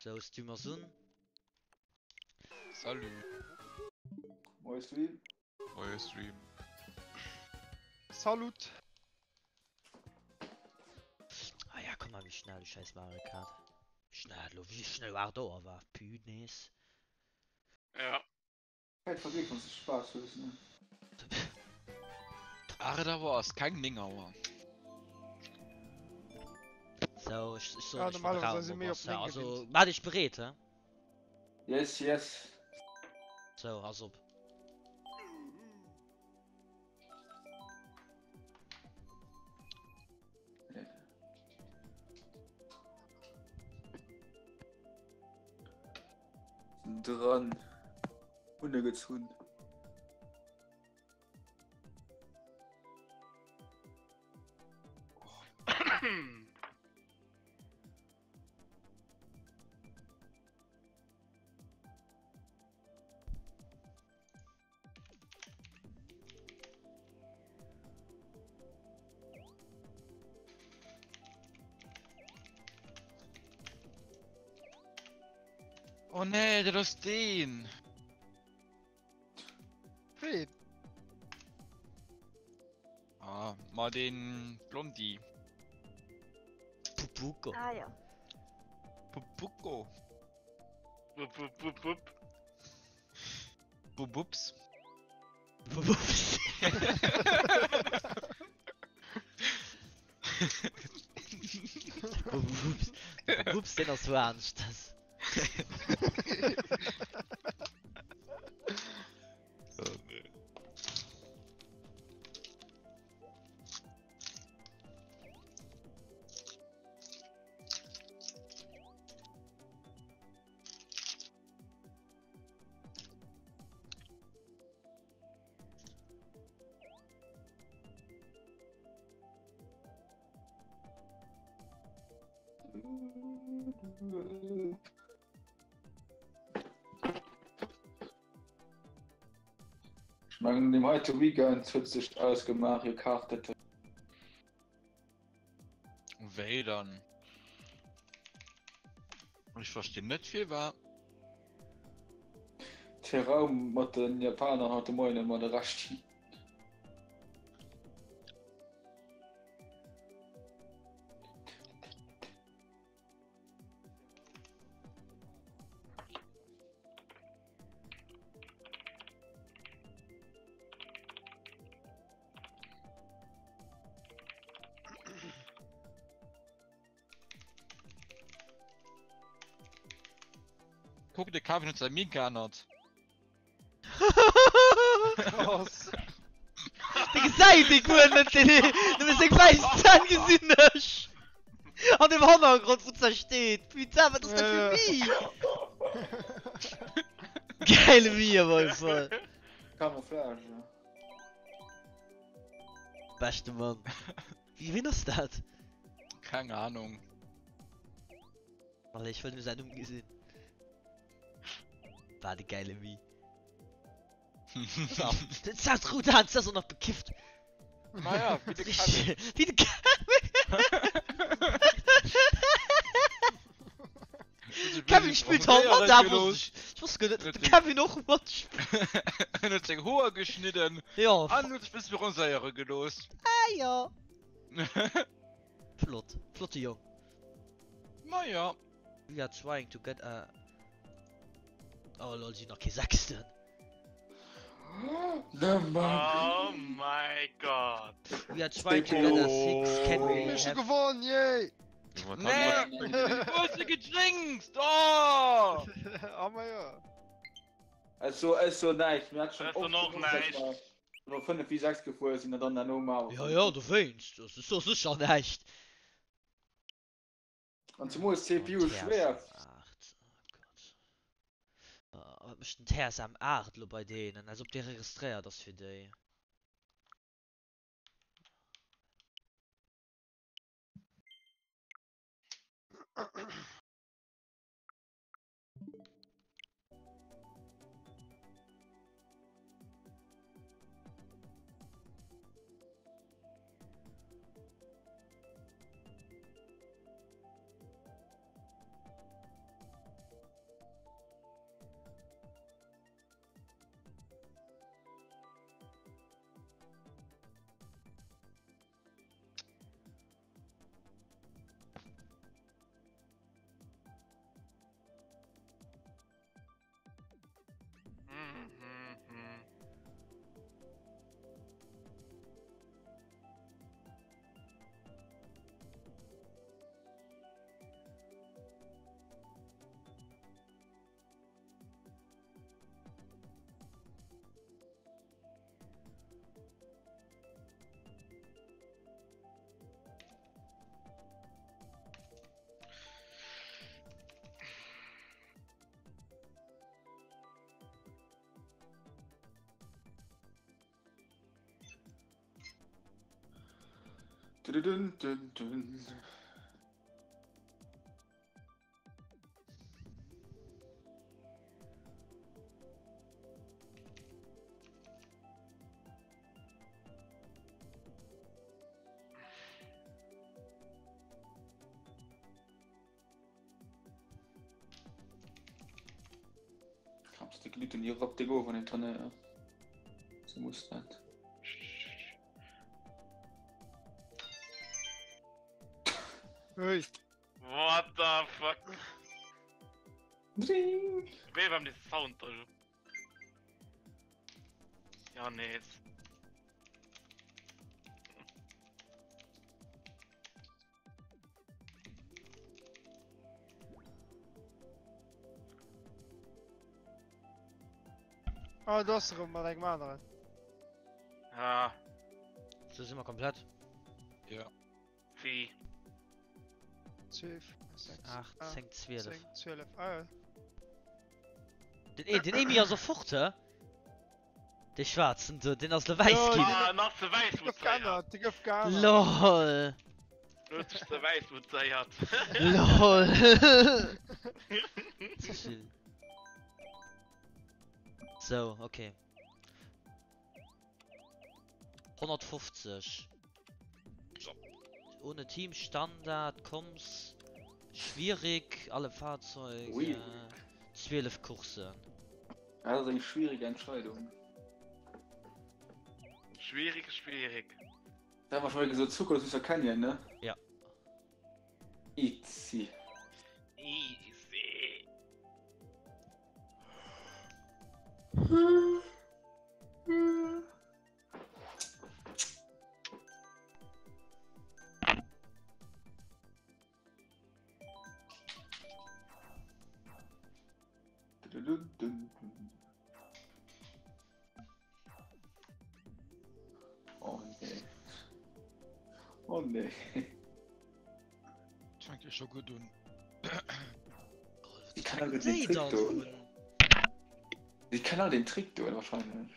Sou, Stream ass un. Salut. Moie Stream. Moie Stream. Salut. Ah ja, komm mal, wéi schnell, du scheiß Mario Kart. Wéi schnell dat lo, wéi schnell 8 Auer war, Punaise. Ja. Zäit vergeet wanns de Spaass hues ne? 8 Auer ass keng 9 Auer. Sou, ech, ech soen Ja, iech wann de normalerweis Raum si op méi op ass. 9 Also, gewinnt. maat iech bereet, he? Yes, yes. Sou, ass op. Dran unnegezunn. Oh nee, dat ass deen! Ween? Ah, ma deen Blondi. Pupuko. Ah ja. Pupuko. Wupp, wupp, wupp, wupp. Bubups. Bubups. Bubups. Bubups, deen ass woanescht. Das. Oh nee. Ech mengen deem heite Weekend huet sech aus Mario Kart dat. Wéi dann? Ech verstinn net firwat. De Raum mat den Japaner haut de Moien ëmmer de Rescht. Kuck, de Kevin huet säi Mic geännert. Krass. De gesäit ee guer net, deen ee, nëmme seng wäiss Zänn gesinn ech. An dem Hannergrond wou ze steet. Putain, wat ass dat fir e Mii? Geile Mii op alle Fall. Camouflage. Beschte Mann. Wie, wien ass dat? Keng Ahnung. Alter, ich wollte nur seinen Numm gesehen. War de geile Mii. Den Seth Rodan, das ist auch noch bekifft. Naja, wie de Kevin. Wie de Kevin. Kevin spillt haut mat, da wosst ech. Ich wosst gar net, dass de Kevin och matspillt. En huet seng Hoer geschnidden Ja. an huet sech bësse bronzéiere gelooss. Ah ja. Flott, flotte Jong. Maja. We are trying to get a... Oh lol, si nach kee Sechsten. Oh my god. We are trying to get a six, can we Ech hu have... gewonnen, yay! Nee! Du hues se gejinxt! Oh! Ah ma jo. Es so, es so näischt. Mir hat schon Es so oft noch genug, dass näischt. mer 5 wéi 6 gefuer sinn an dann herno mar. Ja, ja, dowéinst. Das ist doch sicher näischt. An zemools CPU Oh, schwéier. TSM 8, oh Gott. Oh, wat mécht den TSM 8 elo bei deenen? Als ob dee registréiert ass fir déi. Dun, dun, dun. Déi rappt déi gouf an den Turnéier. Sou muss dat. Hey. What the fuck? Dring. Wéi beim de Sound do. Ja nees. Oh, do ass erëm mat engem aneren. Ah, So si mer komplett. Ja. wie? 12, 6, 8, 10, 12. 10, 12. Ah, ja. Den, e den Emi ass och fort, hä? Dee schwaarzen do, deen ass lo wäiss Jo, ginn. Ah, nach ze wäiss Déi gouf mutéiert. geännert, déi gouf geännert. LOL. Huet sech ze wäiss mutéiert. LOL. Ze vill. So, okay. 150. So. Ohne Team, Standard, Comms, schwierig, alle Fahrzeuge, Ui. 12 Coursen. Dat ass eng schwierig Entscheidung. Schwierig, schwierig. Da haben wir schon gesagt, Zucker süßer Canyon, ne? Ja. Easy. Easy. Oh nee. Oh nee. Dat fänkt jo scho gutt un. Die kann aber den Trick do. Die kann auch den Trick do wahrscheinlich.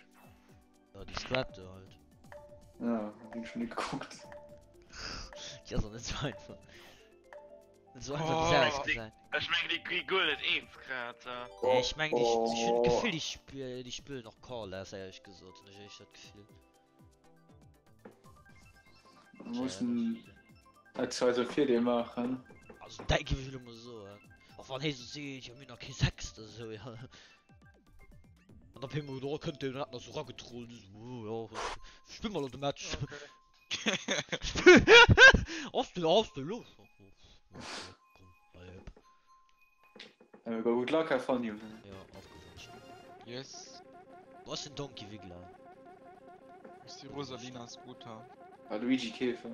Ja, die Strat do halt. Ja, hab ich schon nicht geguckt. Die ass och net sou einfach. Net sou einfach Oh. wéi se ausgesäit. Ech meng déi gi guer net eens grad. Nee, ech meng déi, ech hunn d'Gefill déi spillen, déi spillen och Call-Less éierlech gesot, hunn ech éischter d'Gefill. Wir müssen dat also Virdeel maachen. Also dat géif ech elo mol soen. Och wann hee sou seet, jo mir hunn nach kee Sechster esou, jo. An op eemol do kënnt deen hat nach sou ragetrollt, esou, jo, spille mer elo de Match. Ass de, ass de elo scho? Komm, hei, Good luck, have fun, Jungen. Jo, aufgewunscht. Yes. Wo ass den Donkey Wiggler? Ist die Rosalina Scooter. Luigi Käfer.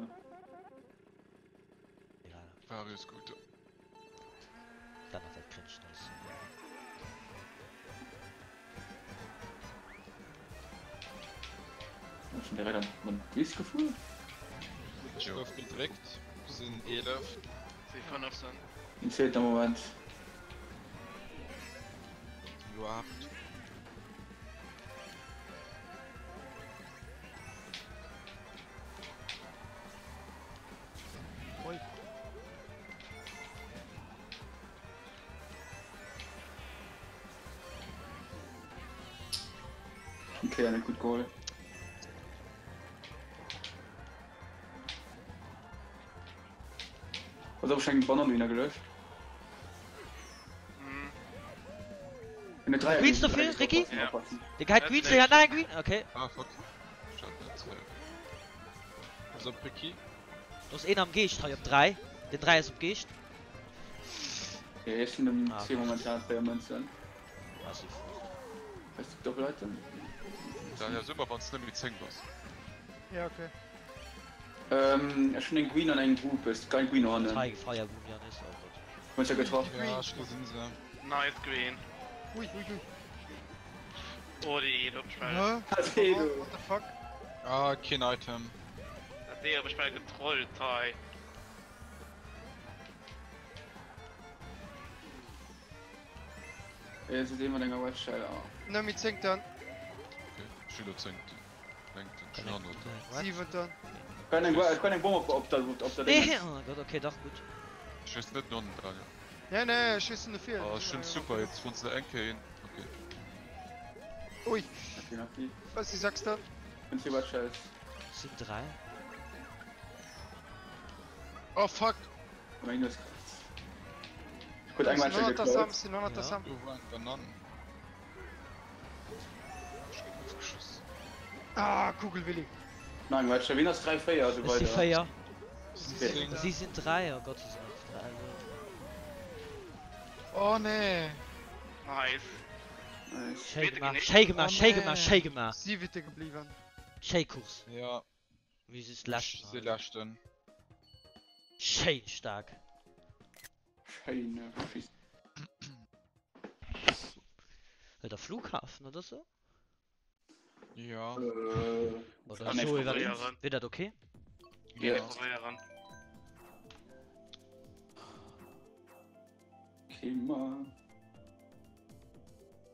Ja. Mario Scooter. Dann nach dat cringe ass. Schon direkt an man Wies gefuer? Ech gouf gedréckt, sinn 11. Si 15. Den zweeten Moment. Lo 8. Ui. Okay, net gutt geholl. Pass op, ech eng Bananenhühner gelöscht. Mhm. Wenn Dreier Greens ginn, dofir, Dreier Ricky? oppassen, oppassen. De geheit Dat Greens, net. de hat nach eng Green. Okay. Ah fuck. Ech hat net. Pass op Ricky. Do ass een am Geescht hei op 3. Den 3 ass op Geescht. Ja, ech sinn um Ah, 2 momentan 4 Mënzen. Ah, si fort. Weißt du Doppel-Item? Daniel, so mal, wann es nicht mit 10 bass. Ja, okay. Ähm, ech hunn eng Green an eng Group, es kein Green hannen. Drei Fire Boom, ja, nicht. Oh Gott. Huet ja getroffen. Ja, ech gesinn se. Nice Green. Ui, ui, ui. Oh, déi Edo op Spell. Hä? Das Edo. What the fuck? Ah, keen Item. Dat Edo op Spell getrollt hei. Es ist immer enger Webshell. Ah. Nëmme 10. Okay, Schüler 10. Denkt, Connect. 7. Kann eng kann eng Bomm op op der op der Nee, oh Gott, okay, dach gutt. Schéiss net no hannen, Daniel. Nee, nee, ech schéissen no vir. Ah, ech hunn super, jetzt wann se eng Kéier een. Okay. Ui. Ech si Sechsten. Hunn zwee Red Shells. Sinn 3. Oh fuck! Meng Nues kratzt. Huet eng Red Shell geklaut. Sinn hannert der Sam. Do war eng Banann. Ech ginn ofgeschoss. Ah, Kugelwilli. Nach eng Red Shell. Wien ass 3, 4 esou Ech si weider? 4. Okay. Si sinn 3, oh Gott, si sinn och 3 elo. Oh nee! Nice. Nice. Schéi gemaach, schéi gemaach, schéi gemaach, schéi gemaach. Siwte gebliwwen. Schéi Course. Ja. Mir si leschten. Si leschten. Schéin staark. Schéin Schiss. Huet der Flughafen oder sou? Ja. Oder sou iwwer. Wier dat okay? Ja. Probéieren. Okay, ma.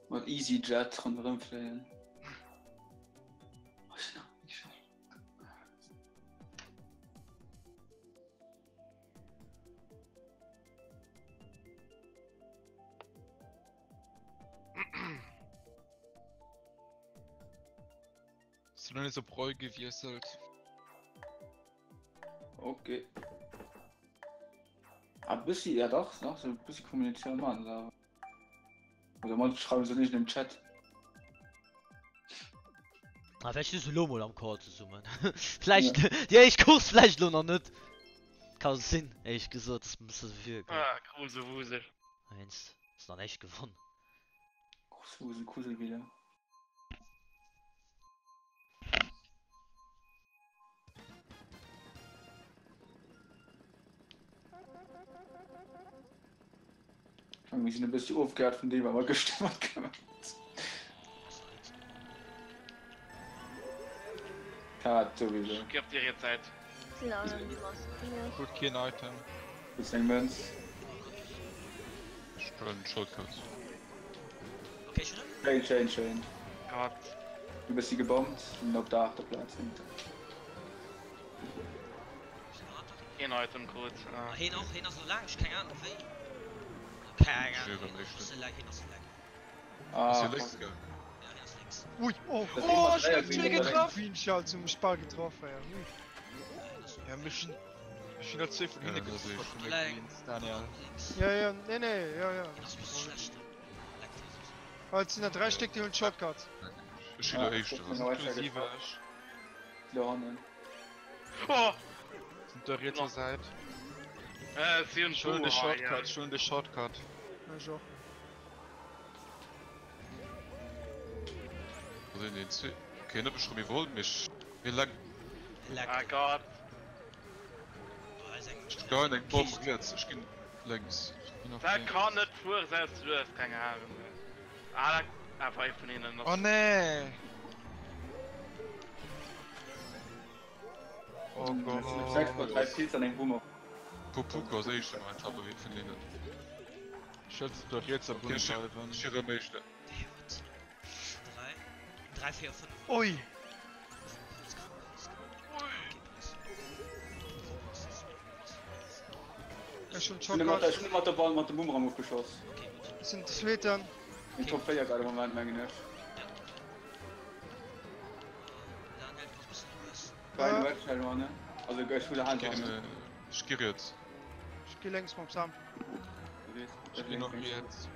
Mat EasyJet ronderëm fléien. Sinn noch net op Roll gewiesselt. Okay. Ah, bëssi, ja dach, nach so bëssi kommunizéieren man se awer. Oder man schreiwen se nicht im Chat. Ah, vläicht si se lo mol am Call zesummen. Vläicht déi éischt Course vläicht lo nach net. Ka sinn, éierlech gesot, dass mer e bësse vir. Ah, Grusewusel. Wéinst, ass nach näischt gewonn. Grusewusel, Kuselwille. Mir sinn e bëssi ofgehäit vun deem, wat mer gëschter matgemaach hunn. Dat souwisou. Ech gi op déi riets Säit. Sinn anonym ass cool. Krut keen Item. Hues eng Mënz? Ech huelen Shortcuts. Okay, ech hunn en. Schéin, schéin, schéin. Gott. E bëssi gebommt, sinn op der aachter Plaz. Een Item krut. Ah, heen och, heen ass lo laangscht, keng Ahnung wéi. Keng Ahnung, heen ass ze laang, heen ass ze laang. Ass hie lénks gaang? Ja, heen ass lénks. Ui, oh, Oh, ech hunn zwee getraff! Queen zum Spall getroff, ja. Ui. Ja, mech hunn, ech hunn der zwee vun hinne getroff vun de Queens, Daniel. Lénks. Ja, ja, nee, nee, ja, ja. Heen ass e bësse schlecht, leckt hie sech. Ah, et sinn der 3 Stéck, déi hunn Shortcut. Ech si der éischte. Inklusive ech. Lo hannen. Oh! Sind der rietser Säit. Äh, si hunn Ech huelen de Buh, hei, Shortcut, ech huelen de Shortcut. Ech och. Wo sinn déi zwee? Okay, en huet mech rëm iwwerholl, mee ech, hie leckt. Ah Gott. Ech geheien eng Bomm riets, ech ginn lénks. Dat kann net fuere, selbst du hues keng Ahnung. Ah, dat, ah, war ee vun hinnen. Oh nee! Oh Gott. 6 mat 3 Pilz an eng Boomer. Pupuko ass éischten an der Tabelle vun hinnen. Ech wëll op der rietser Bunn bleiwen. Ech si rëm éischten. 3, 3, 4, 5. Ui! Ech hunn Shortcut. Ech hunn mat der Ball mat dem Boomerang ofgeschoss. Ech sinn Zweeten. Min Top 4 grad am Moment mengen ech. Kein Red Shell hannen. Also ech hu Hand hannen. Ech gi riets. Ech gi lénks mam Sam. Ech ginn och riets.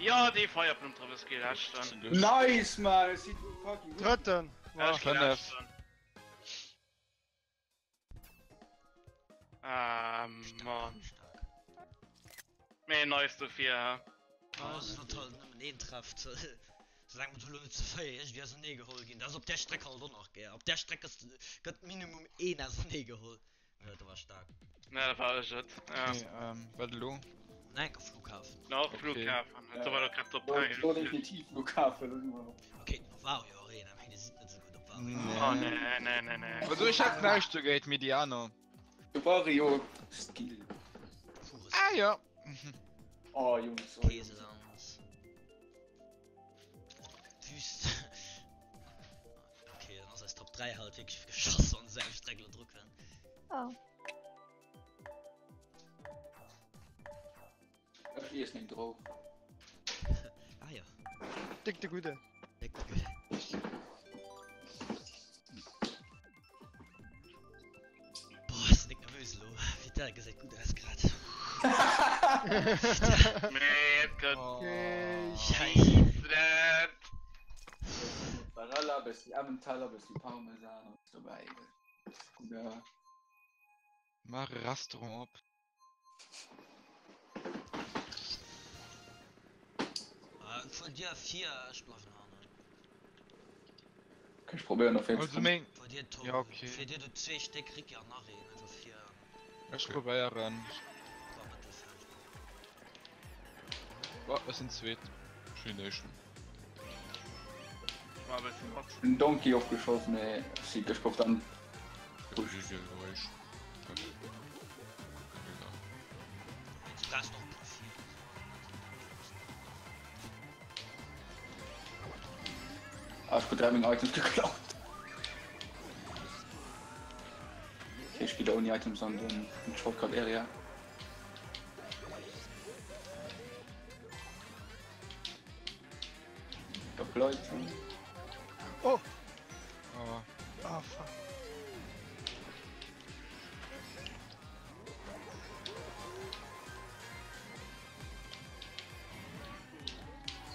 Jo, déi Feierblumm drop ass gi leschten. Nice man, ech si fucking gutt. Drëtten. Ech gi Fënnef. leschten. Ah Mann. Mee nice dofir he. Oh, ass wann halt nëmmen een trefft. Soulaang mer do lo net ze fréi iergendwéi ausernee geholl ginn. Dat ass op där Streck halt och nach gär. Op där Streck ass, gëtt minimum een ausernee geholl. Jo, dat war staark. Ja, dat war ech et. Ja. Okay, ähm, wat elo? Enker Flughafen. Nach Okay. Flughafen. Dat war doch grad Top Lo 3. lo definitiv Flughafen. lo si mer op. Okay, op Vario Arena, mee déi sinn net esou gutt op Vario. Oh nee, nee, nee, nee. Also ech hätt näischt dogéint, Mediano. De Vario Skill. Ah ja. Oh Jungs, oh Jungs. Käselanz. Wüst. Okay, dann ass eis Top 3 halt wierklech geschoss, wann se eng Streck lo dru kënnt. Oh. Ech iessen eng Drouf. Ah ja. Déck de Gudden. Déck de Gudden. Boah, ech sinn déck nervös elo. Vital gesäit gutt aus grad. Mee et gëtt Okay. Scheiße. dat. Mozzarella, bessi Emmentaler, bessi Parmesan, alles dobäi. Gudder. Maach e Restaurant op. Vun dir vir, ech bleiwen hannen. Okay, ech probéieren op Also meng. Vor dir Tom, Ja, okay. Fir dir du zwee Stéck Ricky an nach een einfach vir. Ech probéieren. War Mëttelfeld. Oh, ech sinn zweet. Ech sinn éischten. Ech maa e bëssi mat. Den Donkey ofgeschoss, mee si ech gouf dann. Geräusch. Ah, ech krut 3 meng Items geklaut. Okay, ech gi da ouni Items an den Shortcut Area. Top Leit. Oh! Oh. Ah, fuck.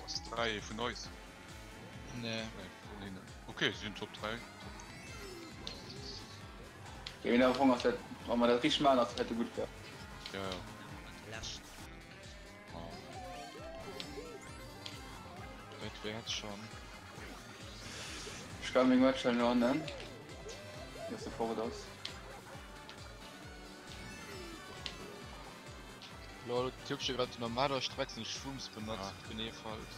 Ass 3 vun eis? Nee. Nee, vun hinnen. Okay, si sinn Top 3. Jo, in der Fong ass dat, wa mer dat richteg maachen, ass dat hätte gutt wär. Ja, ja. Lescht. Ah. Dat wäert schon. Ech kann meng Matcher lo an, dass se fort ass. Lol, d'Jupp schon grad normaler Streck seng Shrooms benotzt, Ah. genee falsch.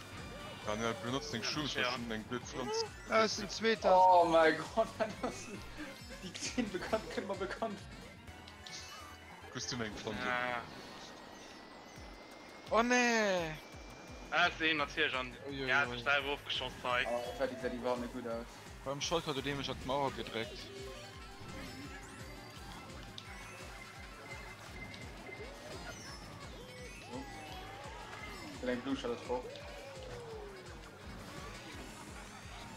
Daniel, benotzt deng Shrooms, well ech hunn eng blöd Pflanz. Ah, ech sinn Zweeter. Oh mein Gott, dat ass déi Szene bekannt, kënnt mer bekannt. Kriss du meng Pflanz? Ah. Oh nee! Ah, sinn natierlech an Uiuiui. ja, sech selwer ofgeschoss hei. Oh, fertig gesäit iwwerhaapt net gutt aus. Beim Shortcut huet ee mech an d'Mauer gedréckt. Oh. Eng Blue Shell ass fort.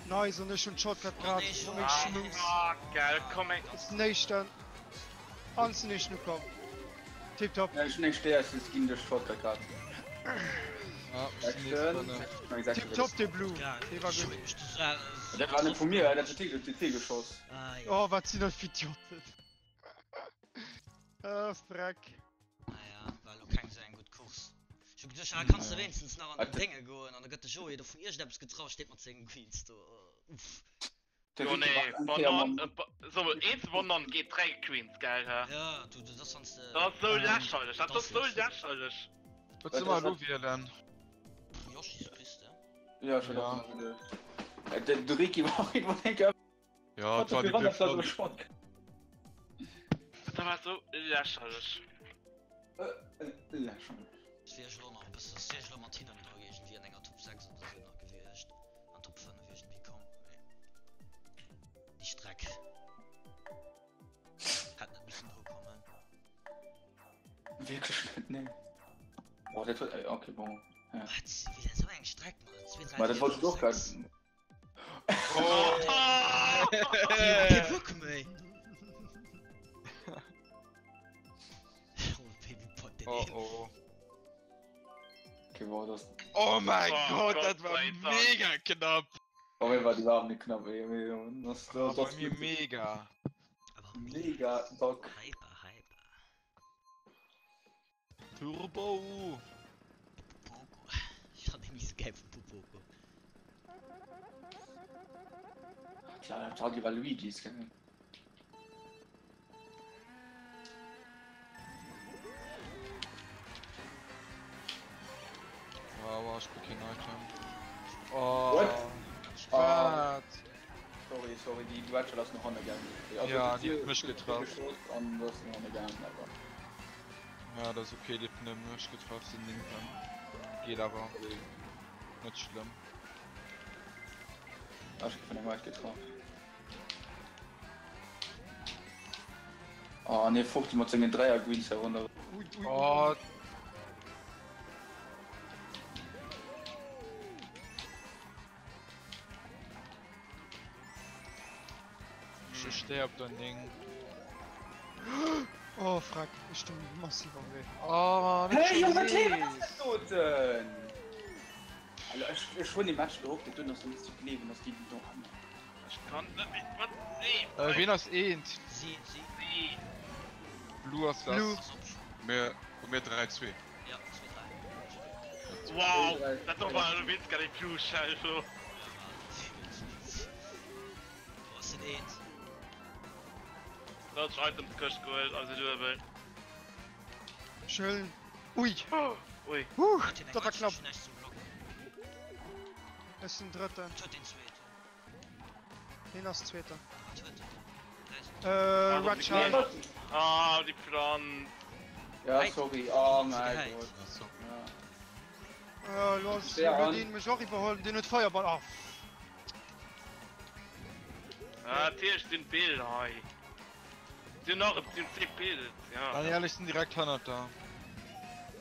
Nice, an ech hunn d'Shortcut grad Oh, nee, meng Schmooss. Ah, geil, komm ey. Ass den éischten. An den éischten ukomm. Tiptop. Ja, ech hunn eng Steer Skin duerch Shortcut grad. Ah, ech sinn nees dran. Tiptop de Blue. Dee war gutt. Dat war net vu mir, dat huet duerch de T geschoss. Ah, ja. Oh, wat sinn dat fir Idioten. Ah, freck. Naja, war elo keng sou eng gutt Course. Ech hu geduecht, ah, kanns de wéinstens nach an den Dénge goen an da gëtt de Joé do vun iergendeppes getraff, steet mat sengem Queens do. Uff. Jo nee, Banan, so eens Banan geet 3 Queens, geil he? Ja, du, dat ass wanns de. Dat ass sou lächerlech, dat ass sou lächerlech. Wat soll mer elo wielen? Yoshi's Piste. Ja, ech hat och nach geduecht. De Ricky war och iwwer eng Kéier. Ja, et war déi blöd Pflanz. Dat war sou lächerlech. Lächerlech. Ech wier elo nach e bëssen, ech wier elo mat hinnen do iergendwéi an enger Top 6 oder sou nach gewiescht. An Top 5 iergendwéi komm, mee déi Streck hätt net missen dru kommen. Wierklech net, nee. Oh, dat huet, okay, bon. Ja. Wat? Wéi dat esou eng Streck mat 2, 3, Ma dat 4, wollt ech 5, och grad. 6. Kee Bock méi! Oh, Baby Bot, den Oh een. oh. Okay, wow, das. Oh mein Oh, Gott, Gott dat war sei Dank. mega knapp! Oh, mir war die war nicht knapp, ey. ey, Das, das, Ah, das, bei mir mega. Aber mega Bock. Hyper, hyper. Turbo! Popoko. Ich fand den nicht so geil von Popoko. Klar, das war die war Luigi's, gell? Wow, wow, ich krieg kein Item. Oh, What? Ah. Wat? Sorry, sorry, déi Duetscher ass noch hanne gaangen. Ja, déi huet mech getraff. An ass noch hanne gaangen, awer. Ja, dat ass ok, déi Pneu mech getraff sinn linken. Geet awer. Net schlëmm. Ah, ech gi vun engem Weit getraff. Oh nee, Forti mat sengen Dräier Greens herunter. Ui, ui, ui. Oh. Ech sterb der 9. Oh freck, ech stoung massiv am Wee. Oh, net Hey, Junge, wat schon leeft nees. dat doten? Alter, ech, ech hunn de Match gehofft, dat dunn ass net ze gleewen, dass déi do han. Ech kann net méi. Wat? Nee! Äh, ween ass eent? Si, si. Si. Blue ass das. Blue. Pass op. Mir, mir 3, 2. Ja, 2, 3. Wow! Dat do war e Witz, gell, déi Blue Shell do. Ja, Wo ass den eent? Da hat sech Itemskëscht gehuelt, also duebel. Schön. Ui. Ui. Huh, Huet hien eng dat war Match? knapp. Ech hunn näischt zum Blocken. Ech sinn Drëtten. Et huet een Zweeten. Hien ass Zweeter. Wat huet en? Äh, Ah, Red die Shell. Pflanz. Ah, die Pflanz. Ja, sorry. Oh Hat se mein gehäit. Gott. Ach so. Ja. Äh, lo ass Sehr lo an. deen mech och iwwerholl. Deen huet Feierball. Ah, Ah, natierlech sinn d'Bild hei. Sinn nach et sinn zwee Bild, ja. Daniel, ech sinn direkt hannert der.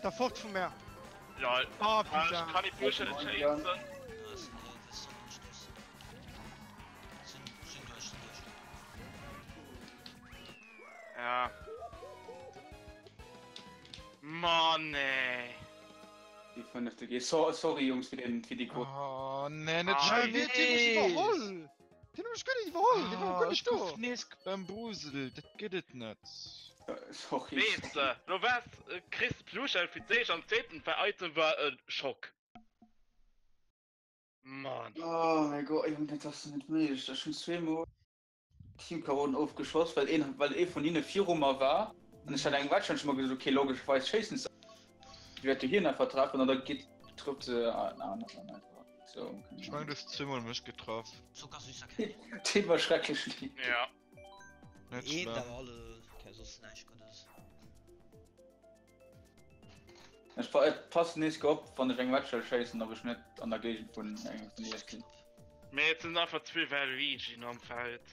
Da fort vu mär. Lol. Ah, Ah, putain. ech kann die Bursche net schéissen. Ah, sinn äh, wéi soll ech das? Sinn, sinn duerch, sinn duerch. Ja. Mann ey. Déi fënnefte G. So, sorry Jungs fir den fir déi kurz. Oh, nee, net Ah, schon Hä, wéi huet dee mech nees. iwwerholl? Deen huet mech guer net iwwerholl, dee war Ah, guer ech nicht do. gouf nees bambuselt, dat gëtt et net. Sorry. Weess de, lo waars kriss d'Blueschell fir d'éischt an zweeten war Item war e Schock. Mann. Oh mein Gott, Junge, dat ass net méiglech. Ech hunn zweemol Teamkarotten ofgeschoss, well een, well ee vun hinne viru mer war. An ech hat eng Wetsch an ech hu mer gesot, okay, logescherweis schéissen se. Déi wäerte hien einfach treffen an da geet trëfft se en aneren einfach. So, Ech mengen du hues zweemol mech getraff. Zuckersüßer Kenny. Dee war schrecklech lieb. Ja. Net Eent schlëmm. awer alle, okay, soss näischt Guddes. Ech pa et passen nees op, wann ech eng Wetschel schéissen, ob ech net an der Géigend vun engem vun iech sinn. Mee et sinn einfach zwee Waluigi am Feld.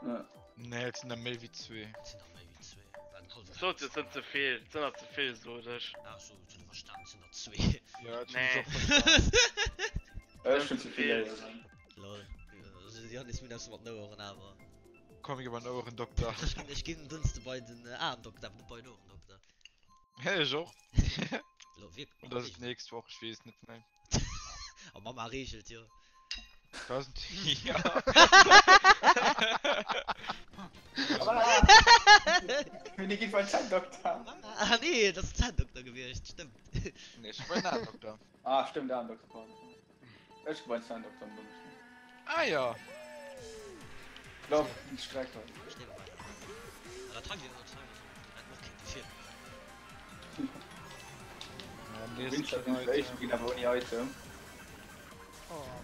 Ja. Nee, et sinn der méi wéi zwee. Et sinn der méi wéi zwee. War den halwe Sot, et sinn ze vill. Et sinn der ze vill, sot ech. Ach so, ech hunn verstan, et sinn der zwee. Ja, et hunn ech Nee. och verstan. Ech hunn ze vill héieren. Lol. Also, déi Hannes mir mat den Oueren awer. Komm, gi bei den Ouerendokter. Ech ginn, ech ginn Dënste bei den Aendokter, awer net bei den Ouerendokter. Hä, ech och. Lo, wierk. Oder ass et d'nächst Woch, ech weess net méi. A Mama reegelt, jo. Das, ja. Mir gi beim Zänndokter. Mama, ah nee, dat ass Zänndokter gewiescht, stëmmt. Nee, ech war beim Aendokter. Ah, stëmmt, Aendokter, pardon. Ech gi beim Zänndokter am Donneschdeg. Ah ja. Lauf, Streck hei. Steh mal. Ah, dat hei wier, dat hei wier, dat och kéinte fir. Ja, nee, Winter sinn Inflation ginn awer ouni Item. Oh.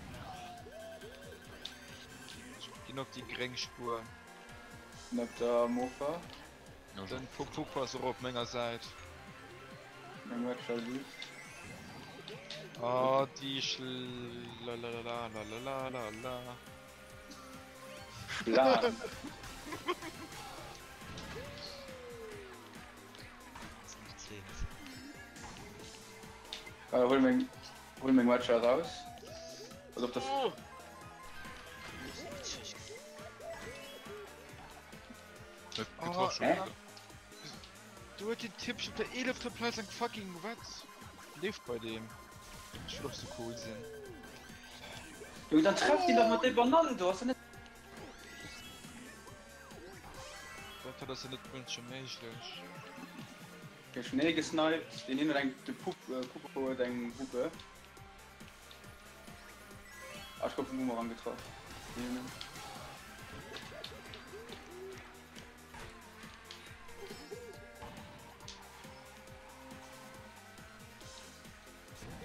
Ginn op déi gréng Spuer. Sinn op der Mofa. Den Puck ass och op menger Säit. Meng Wetcher luusst. Oh, déi Schlalalalalalalala. Schlan. Äh, hol meng, hol meng Wetcher raus. Also op der. Oh! Net Oh, getraff schon hä? wieder. Du huet den Typ op der 11. Platz eng fucking Wat leeft bei deem? Ech wëll och sou cool sinn. Junge, dann treff déi dach mat der Banann do, ass dat net. Dat dat ass jo net mënscheméiglech. Okay, ech hunn ee gesniped, deen hien huet eng, de Pup, Pupo huet eng Hupe. Ah, ech gouf vum Boomerang getraff. Deen.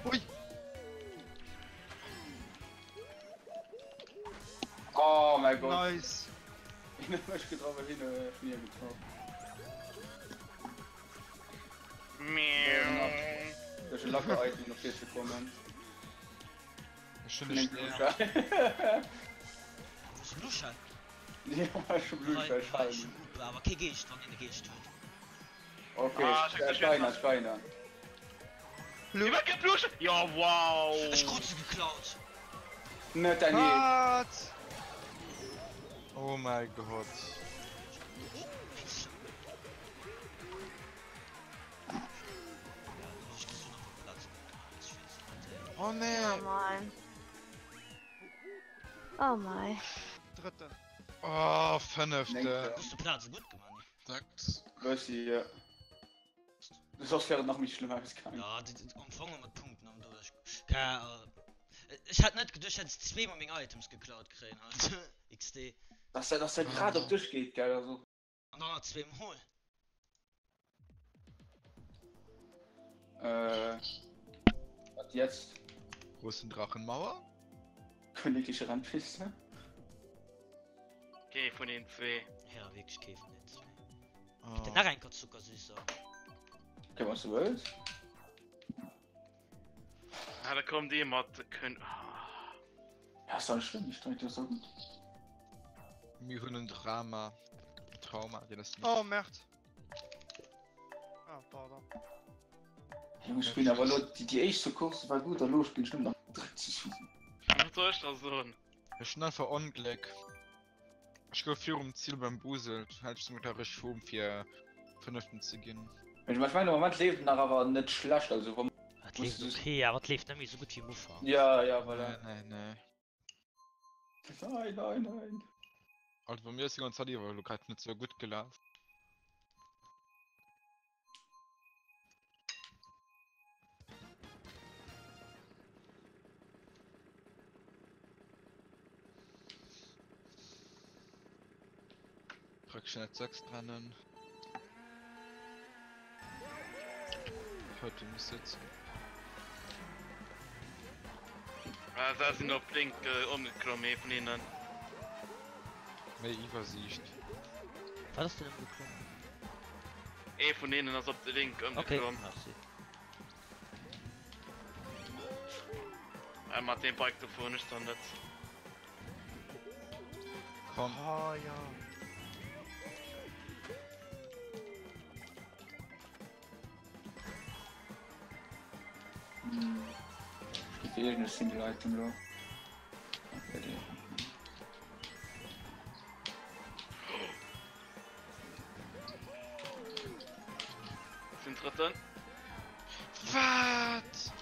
Ui! Oh mein Gott. Nice! Hien huet mech getraff, ech hunn hien getraff. Duerch e lacker Item op vir ze kommen. Ech hunn e Schnéier. Hues du Blueschell? Ja, ech hu Blueschell. Hei, ech hunn Hupe, awer kee Geescht, wann een e Geescht huet. Okay, Steiner, Steiner. Iwwer ke Blueschell? Jo, wow! Ech krut se geklaut! Net dein Eescht! Wat? Oh mäi Gott. Oh nee! Oh mein. Oh mei. Drëtten. Oh, fënnefte. Hues de Plaze gutt gemaach, nee? Sechs. Bëssi, jo. Soss wär et nach méi schlëmm ausgaangen. Ja, am Fong mat Punkten an do. Ech hätt net geduecht, hätt ech zweemol meng Items geklaut kréien halt. XD. Dass dat, dass dat grad op dech geet, gell, also. An dann nach zweemol. Äh, wat jetzt? Großen Drachenmauer? Königliche Rennpiste? Kee vun den zwee. Ja, wierklech kee vun den zwee. Oh. Gëtt nach eng Kat Zuckersüsser? Okay, was du wëlls. Ah, da kommt ee mat könnt. Ah. Ja, ist doch nicht schlimm, ich denke, das ist doch gut. Mir hunn en Drama. Trauma, deen ass Oh, Merd. Ah, pardon. Junge, ich bin aber lo, die, die éischte Course war gut, a lo spillen ech nëmmen nach Dreckzeg. Was soll ich da soen? Ech hunn einfach Ongléck. Ech gouf virum Ziel bambuselt, hat ech soumat errecht Form fir fënneften ze ginn. Ech mengen am Moment leeft en nach awer net schlecht, also wa Et leeft ok, awer et leeft net méi esou gutt wéi um Ufank. Ja ja voilà. Nee nee. Nein nein nein. Also bei mir ass déi ganz Zäit iwwer elo grad net sou gutt gelaf. Praktisch net 6 trennen. Heute muss sitzen. Ah, da sinn op Link äh, omgeklommen, ee vun hinnen. Méi Iwwersiicht. Wat ass denn ëmgeklommen? Ee vun hinnen ass op de Link Okay, ëmgeklomm. merci. Äh, mat deem Bike do fueren ech dann net. Komm. Oh ja. Hm. Ich geb eh Single Item lo. Okay, die. Sinn drëtten. Wat?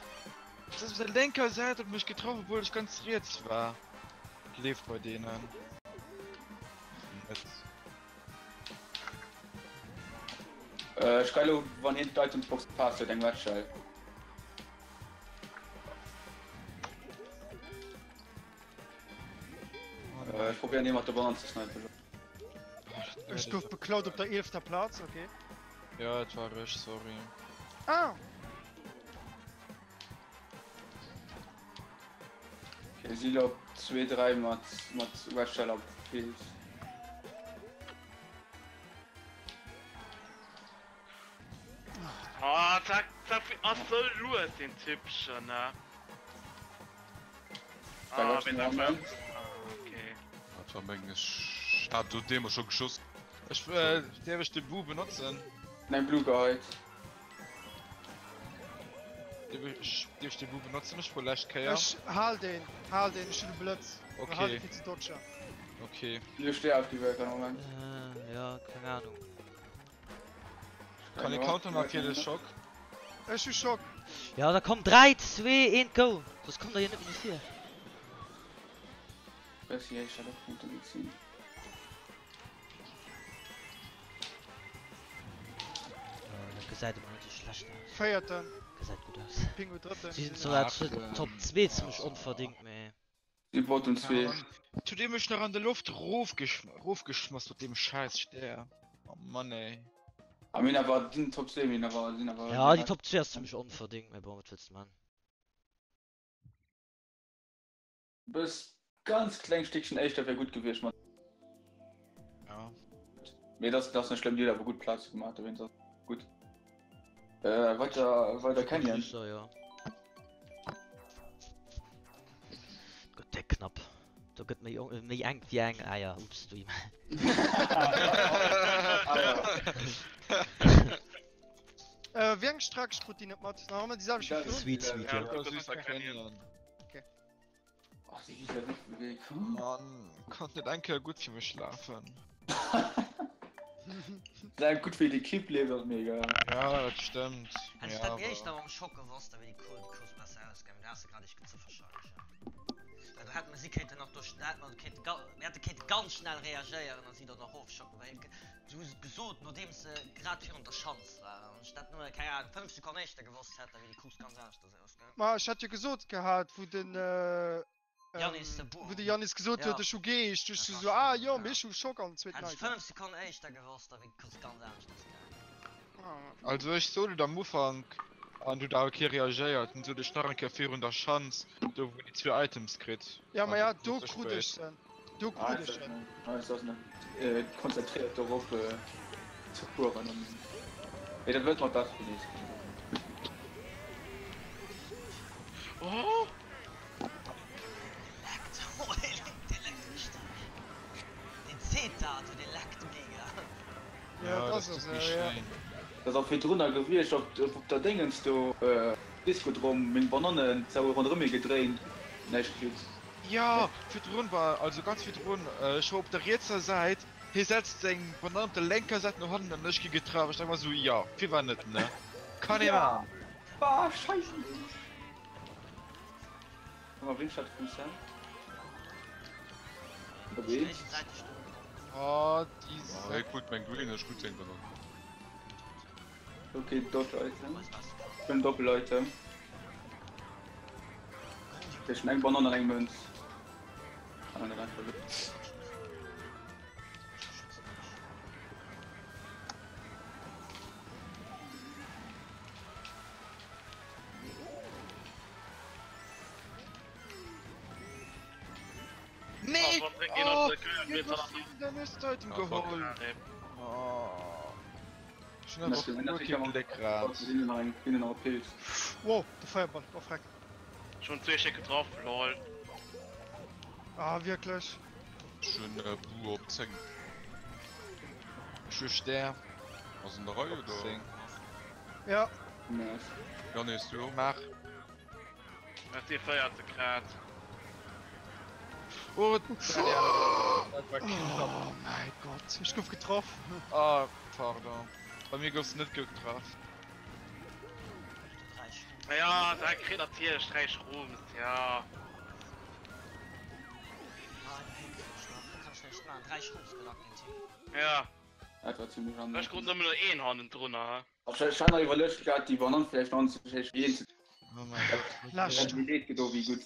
Das ass op der lénker Säit huet mech getraff obwuel ech ganz riets war. Leeft bei deenen net. Äh, ech geil lo wann hien d'Itemsbox gepasst huet eng Red Shell. Äh, ech probéieren hie mat der Banann ze snipen. Ech gouf beklaut op der 11. Plaz, okay. Ja, et war ech, sorry. Ah! Okay, si lo op 2, 3 mat, mat Red Shell a Pilz. Ah, zack, zack, ass sou lues deen Typchen, ne? Ah, wenn dat war. Okay. Dat war meng, ech hat do deemol scho geschoss. Ech, äh, däerf ech de Boo benotzen? Mäin Blue geheit. Dierf ech, dierf ech de Boo benotzen? Ech wor lescht Kéier. Ech hal deen, hal deen, ech hunn e Blëtz. Okay. Hal deen fir ze dodgen. Okay. Elo steh auf die Welt am Moment. Äh, ja, keng Ahnung. Kann ee Counter man fir de Schock? Ech hu Schock. Ja, da komm 3, 2, 1, go! Soss kommt der jo net méi no vir. Bessi héicher och Punkte gezien. Ja, dat gesäit emol net sou schlecht aus. Véierten. Gesäit gutt aus. Pingu drëtten. Si sinn zwar Top 2 zimmlech onverdingt, mee. Si Bottom 2. Zu deem ech nach an der Loft rofgeschmass mat deem scheiß Stär. Oh Mann ey. A mir awer den Top 2 mir awer sinn awer. Ja déi Top 2 ass zimmlech onverdingt, mee bon wat wëlls de man. Bëss ganz kleng Stéckchen éischter wär gutt gewiescht mat. Ja. Mee dat ass net schlëmm, dir hutt awer gutt Plaze gemaach dowéinst ass gutt. Äh, weiter, weiter Canyon. Süßer, ja. Gëtt déck knapp. Do gëtt méi, méi enk wéi eng. Ah ja, ups, du. Äh, wéi eng Streck krut déi net mat? Nach ëmmer déi selwecht wéi virdrun? Sweet, sweet, Ja, ja. Zuckersüßer Canyon. Ach, déi hieß ja nicht bewegt. Hm? Mann, konnt net eng Kéier gutt fir mech lafen. Solange gutt fir d'Ekipp leeft, ass mir egal. Ja, dat stëmmt. Hätt ech Ja, dat awer. éischter mam Schock gewosst, da wier déi Course déi Course besser ausgaangen. Da has de grad eréischt gezu wahrscheinlech, ja. Well do hätte mer si kéinten nach duerch, da hätte mer kéinte ga, mir hätte kéinte ganz schnell reagéieren a si dann nach ofschocken, well du hues et gesot, nodeems se grad virun der Schanz waren. Wann ech dat nëmme, keng Ahnung, 5 Sekonnen éischter gewosst hätt, da wier déi Course ganz aneschters ausgaangen. Ma ech hat jo gesot gehat, wou den, Yannis de Boer. Wou de Yannis gesot huet, Ja. ech hu Geescht, du Dat ech war so, ah schon, jo, ja. mee ech hu Schock an zweeten Hätt ech Item. 5 Sekonnen éischter gewosst, da wier d'Course ganz aneschters gaangen. Also ech sot et am Ufank an du hutt awer kee reagéiert. Dunn sot ech nach eng Kéier virun der Schanz, do wou een déi zwou Items kritt. Ja, ma An ja, du do krus ze krut ech spéit. se. Do Ah, krut ech en. Ah, ech ass net äh, konzentriert dorop äh, ze fueren. An... Mee dat wëllt mat dat fir nees. Oh! Leckt, oh dee leckt, dee leckt richteg. Deen Zeta, du, dee leckt mega. Ja, Ja, dat dat ass ass esou, méi ja. schéin. Dat ass och virdrunner gewiescht op, op der Déngens do, äh, Discodrom, meng Banannen zou ronderëm mir gedréint, näischt kritt. Jo, virdrun war, also ganz virdrun, ech war op der rietser Säit, hie setzt seng Banann op der lénker Säit no hannen an ech gi getraff. Ech denk mer esou, jo, firwat net, ne? Kann ee Ja! man. Bah, Scheiße! Mal Windschat vum Sam. Okay. Oh, déi Ah, hei krut meng Green, ech krut seng Banann. Okay, Dodge Item. Ich bin Doppel-Item. Ich bin eng Banann an eng Münz. Kann er nicht einfach. Nee! Oh, Oh, oh, hien huet den Nest-Item Ah, fuck. geholl. Oh. Ech hunn einfach guer kee Gléck grad. Hinne nach e Pilz. Wow, de Feierball, oh freck. Schon zwee Stéck getraff, lol. Ah, wierklech? Ech hunn e Bu op 10. Ech hu Stär Ass an der Rei op oder? 10. Ja. Nice. Yannis, du och? Maach. Dat si 14 Grad. Oh, dat war knapp. Oh mäi Gott, ech gouf getraff. Ah, pardon. Bei mir goufs de net getraff. Ja, da kritt natierlech 3 Shrooms, ja. Ja. Dat war ziemlech an. Ech krut nëmmen een hannendrunner. Ech hat nach iwwerluecht gehat déi Banann vläicht nach anzeschéissen. Oh mein Gott. Laascht. Mir leed gedo wéi gutt.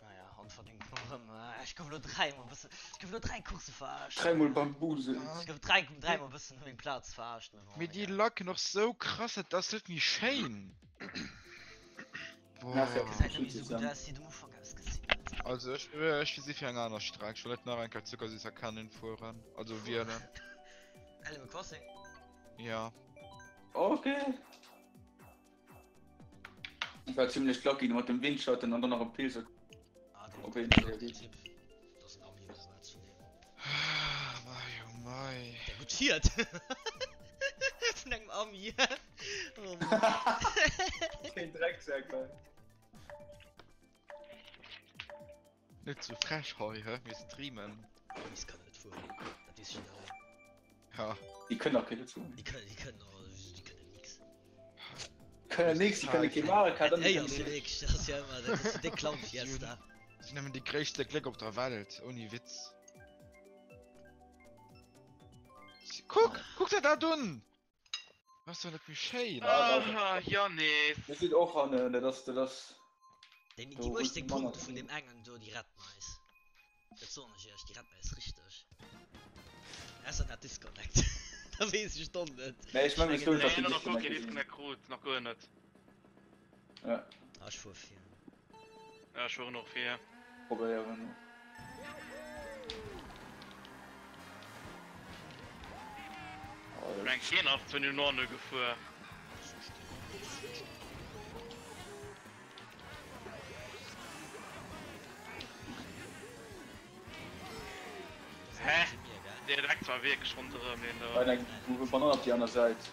Naja, onverdingt mol rëm. Ech gouf elo dräimol bëssen, ech gouf elo 3 Coursse verarscht. Dräimol bambuselt. Ech gouf dräi, dräimol bëssen ëm meng Plaz verarscht, mee bon, Mee déi egal. lacken och sou krass, dat ass net méi schéin. Na, Boah. Gesäit net méi sou gutt aus, wéi et um Ufank ausgesinn huet. Also ech, ech si fir eng aner Streck. Ech wëll net nach eng Kéier Zuckersüßer Canyon fueren, also wielen. Animal Crossing? Ja. Okay. Ich war ziemlich lucky mat dem Windschatten an dann nach e Pilz. Ah, den, Op den, jeden Fall. den Typ. Das ist ein Ami oder was von dem. Ah, mei, oh mei. Der gut fiert. Vun engem Ami. Oh Mann. Kein Drecksack, ey. Net sou frech hei, hä? Mir streamen. Amis kann net fueren. Dat weess jiddereen. Ja. Déi kënnen och kee Lëtzebuergesch. Déi kënnen, déi kënnen, oh, déi kënnen nix. Kënnen nix, déi kënne kee Mario Kart an Dat déi héiers du kënnen. wierklech, dat ass jo ëmmer, dat ass déi Clown Fiesta. Si nëmmen déi gréisste Gléck op der Welt, ouni Witz. Kuck, kuck der dat un! Ass doch net méi schéin. Ah, Yannis. Mir sinn och an, dat ass, dat ass. Déi, déi 18 Punkte vun deem engen do, déi retten eis. Dat soen ech iech, déi retten eis richteg. Ausser en hat Disconnect. Da weess ech et och net. Nee, ech mengen, ech soen, Nee, nach guer keen Disconnect krut, nach guer net. Ja. Ah, ech fuer vir. Ja, ech fueren och vir. Probéieren. Ech meng keen ass zu New Norne gefuer. war wierklech ronderëm deen do. Bei eng Banann op déi aner Säit.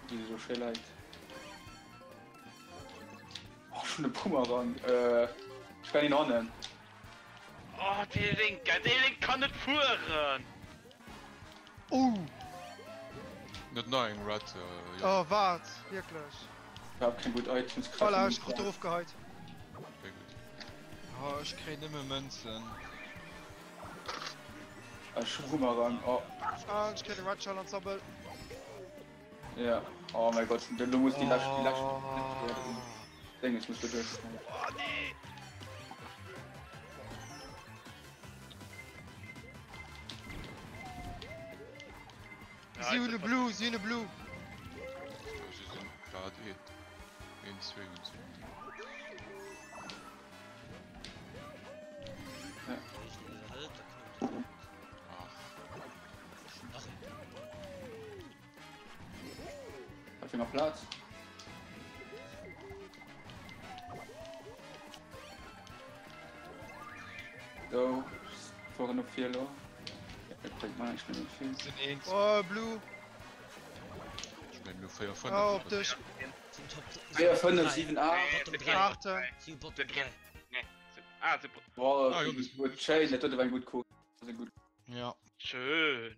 Déi esou schéi läit. Oh, ech hunn e Bumerang. Äh, ech kann een hannen. Oh, dee Link, dee Link kann net fueren! Oh! Net nach eng Red, jo. Oh, waart, wierklech? Iwwerhaapt keng gutt Items. Voilà, ech krut erofgeheit. Sehr gutt. Oh, ech kréien nëmme Mënzen. Ech hu Bumerang, oh. Ah, ech kréien de Red Shell an d'Sabbel. Ja, oh mein Gott, du muss die lescht, die lescht Dinges muss du duerch. Oh nee! Si hunn e Blue, si hunn e Blue. Si sinn grad een, een, zwee hunn si. Ach. Op enger Plaz. So, fuhren op vir lo. Dat bréngt mer eigentlich net vill. Sinn eens. Oh, Blue. Ech mengen mir hu 4, 5. Oh, op dech. 4, 5, 7, 8. 8. Ah, super. Boah, Ah, Jonas. gut, schéin, dat huet awer eng gutt Course. Dat ass eng gutt. Ja. Schön.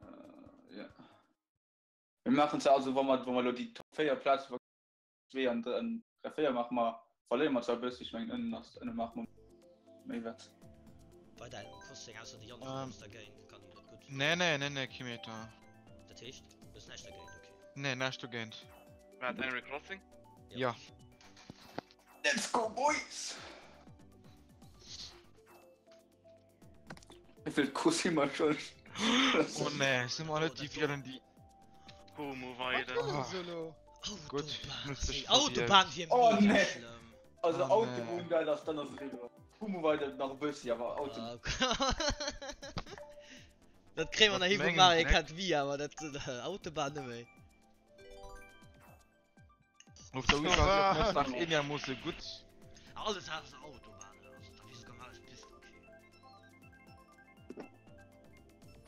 Äh, ja. Mir maachen zwar also, wa mer, wa mer lo déi Top 4 Plaze wa 2 an 3 4 maache mer, verléiere mer zwar e bëssi, ech mengen ënnen ass, ënne maache mer méi wett. Bei der Crossing ausser de Yannick Ähm. ass dergéint, kann hien dat gutt. Nee, nee, nee, nee, Kimeter. Dat heescht, du hues näischt dergéint, okay. Nee, näischt dogéint. Wat, Animal Crossing? Ja. Let's go boys! Wéi vill Kuss hu mer schon? Oh nee, si mer net déi wielen déi. Homo weiden. Wat ass elo? Gutt, Autobahn, nutz dech Autobahn wier Oh, mega nee. schlëmm. Also Oh, Autobahn, nee. dat ass dann ass eriwwer. Homo weiden nach e bëssi, awer Autobahn. Dat kréie mer nach Mat hi vu mengem Mario Dreck. Kart Wii, awer dat Autobahn net méi. Op der Wii war se nach eenigermoosse gutt. Alles ausser Autobahn, also da wier souguer alles Pist okay.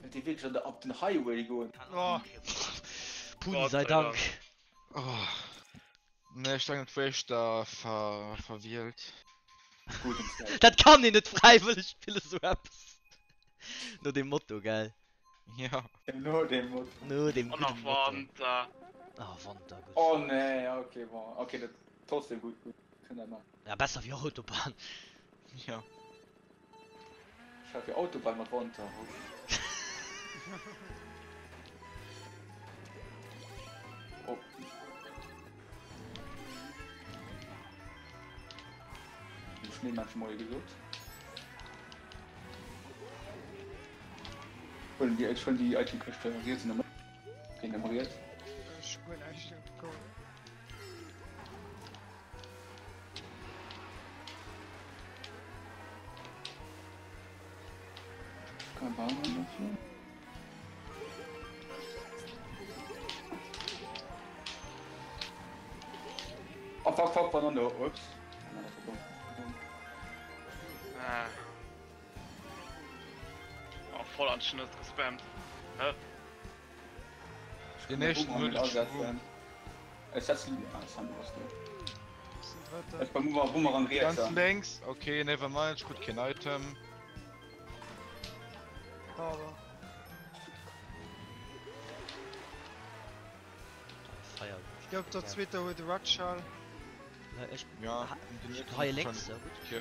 Wëllt dir wierklech an de op den Highway goen? Oh. Puni sei Dank. Oh. Nee, ech denken et wor éischter ver verwielt. Dat kann een net fräiwëlleg spillen sou eppes. No dem Motto, gell? Ja. No dem Motto. No dem Oh, nach gudden Motto. Wanter. Ah, Wanter, gutt. Oh nee, okay, bon, okay, dat trotzdem gutt, gutt, kënnt dat maachen. Ja, besser wéi Autobahn. Ja. Ech hat fir Autobahn mat Wanter. Oh. Dem Schneemännchen Moie gesot. Huelen déi ech huelen déi Itemkëscht riets an der Mëtt. Okay, nëmme riets. Ech hu guer näischt do. Go. Kein Baum dafür. Oh fuck, fuck, Banane, ups. Ah. Oh, voll an Schnëss gespammt. Hä? Den éischten huet et Schwung. Ech setzen ah, das haben wir was Drëtten. Ech beim Boomerang riets. Ganz lénks, okay, never mind, ech krut keen Item. Pardon. Feier. Ich glaub der zweite huet de Red Shell. Ech Ja, hei lénks, ja gutt.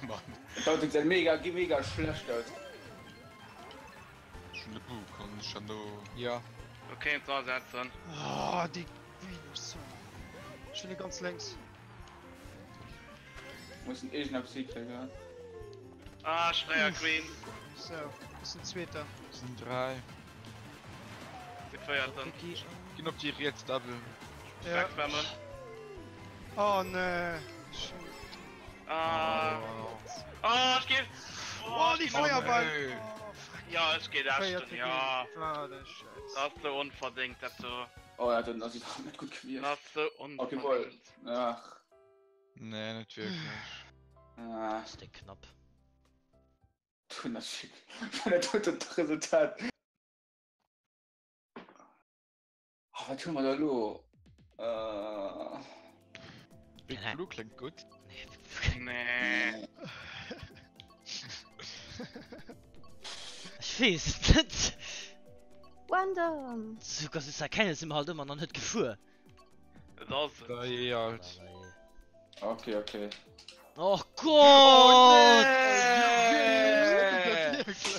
Mann. Dat gesäit mega, mega schlecht aus. Ech hunn de Bug an ech han do. Ja. Okay, jetzt asetzen. Oh, déi Green Ech hunn e ganz lénks. Mussen iergendeppes hikréien. Ah, Schreier Queen. So, ass den zweeten. Sinn 3. De véierten. Ginn op déi riets Double. Ja. Wegspammen. Oh nee. Ah. Oh, ich geh. Oh, die Feuerball. nee. Oh, fuck. Ja, ech géi leschten, ja. Dat ass sou onverdéngt, dat do. Oh ja, dann ass iwwerhaapt net gutt gewiescht. Dat ass sou onverdéngt. Ach. Nee, net wierklech. Ah. Ass déck knapp. Dat huet dat Resultat. Oh, wat hu mer da lo? Äh... Big Blue klingt gutt. Nee. Ech weess et net. Random! Zucker süß erkennen si mer halt ëmmer nach net gefuer. Et ass et. Da je alt. Okay, okay. Och Gott!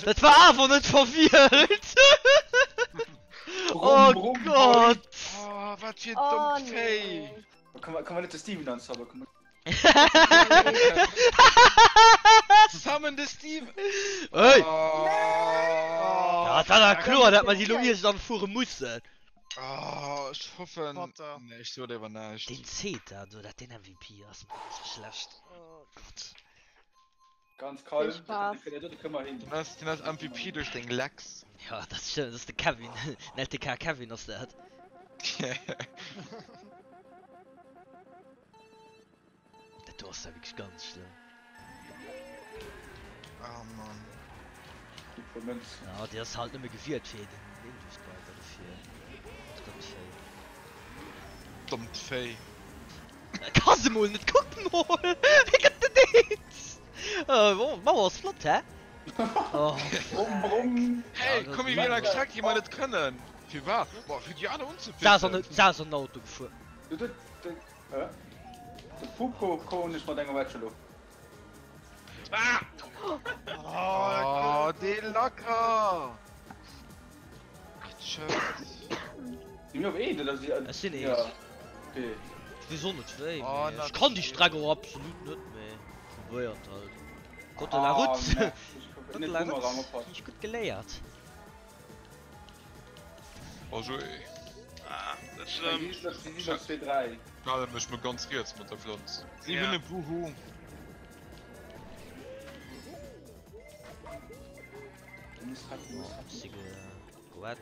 Dat war awer net verwielt! Oh Gott! Oh, wat fir en dommt Véi! Kann man net de Steven anzaubern? Summon de Steven! Hey! Ja, dat war da kloer, dat mer déi lo iergendwann fuere mussen. Oh, ech hoffen. Batter. Nee, ech soe léiwer näischt. Deen Zeta do, dat deen MVP ass, Mann, ass sou schlecht. Oh Gott. Ganz kalm. Viel Spaß. Dat kënne mer hin. Den ass, den ass MVP duerch deng Lex. Ja, dat stëmmt, dat ass de Kevin. Den LTK Kevin ass dat. Dat do ass ja wierklech ganz schlëmm. Oh Mann. Ja, déi ass halt nëmme gewielt fir den Indus Driver dofir. Dat dommt Véi. Dommt Véi. Ka se mol net, kuck mol! Wéi gëtt den eens? Oh, d'Mauer ass flott, hä? Oh, Brumm, brumm. Hey, komm mir wielen eng Streck, déi mer net kënnen. Firwat? Boah, fir déi aner Saas an unzepissen. Saas an den Auto gefuer. Du, du, du, hä? De Pupo koen ech mat enger Wetsch elo. Ah! Oh, dee Lacker! Tschëss. Si mir op eent oder si. Ech sinn Ja. eent. Okay. Ech weess och net wéi, Oh, mee ech kann déi Streck och absolut net, mee probéiert halt. Code de la Ah, route. merde. Code de Net la Boomerang route. oppassen. Hunn ech gutt geléiert. Oh joué. Ah, net schlëmm. Si sinn op 2, 3. Hale mech mol ganz riets mat der Pflanz. Si Ja. hunn e Buhu. Oh, si geguet.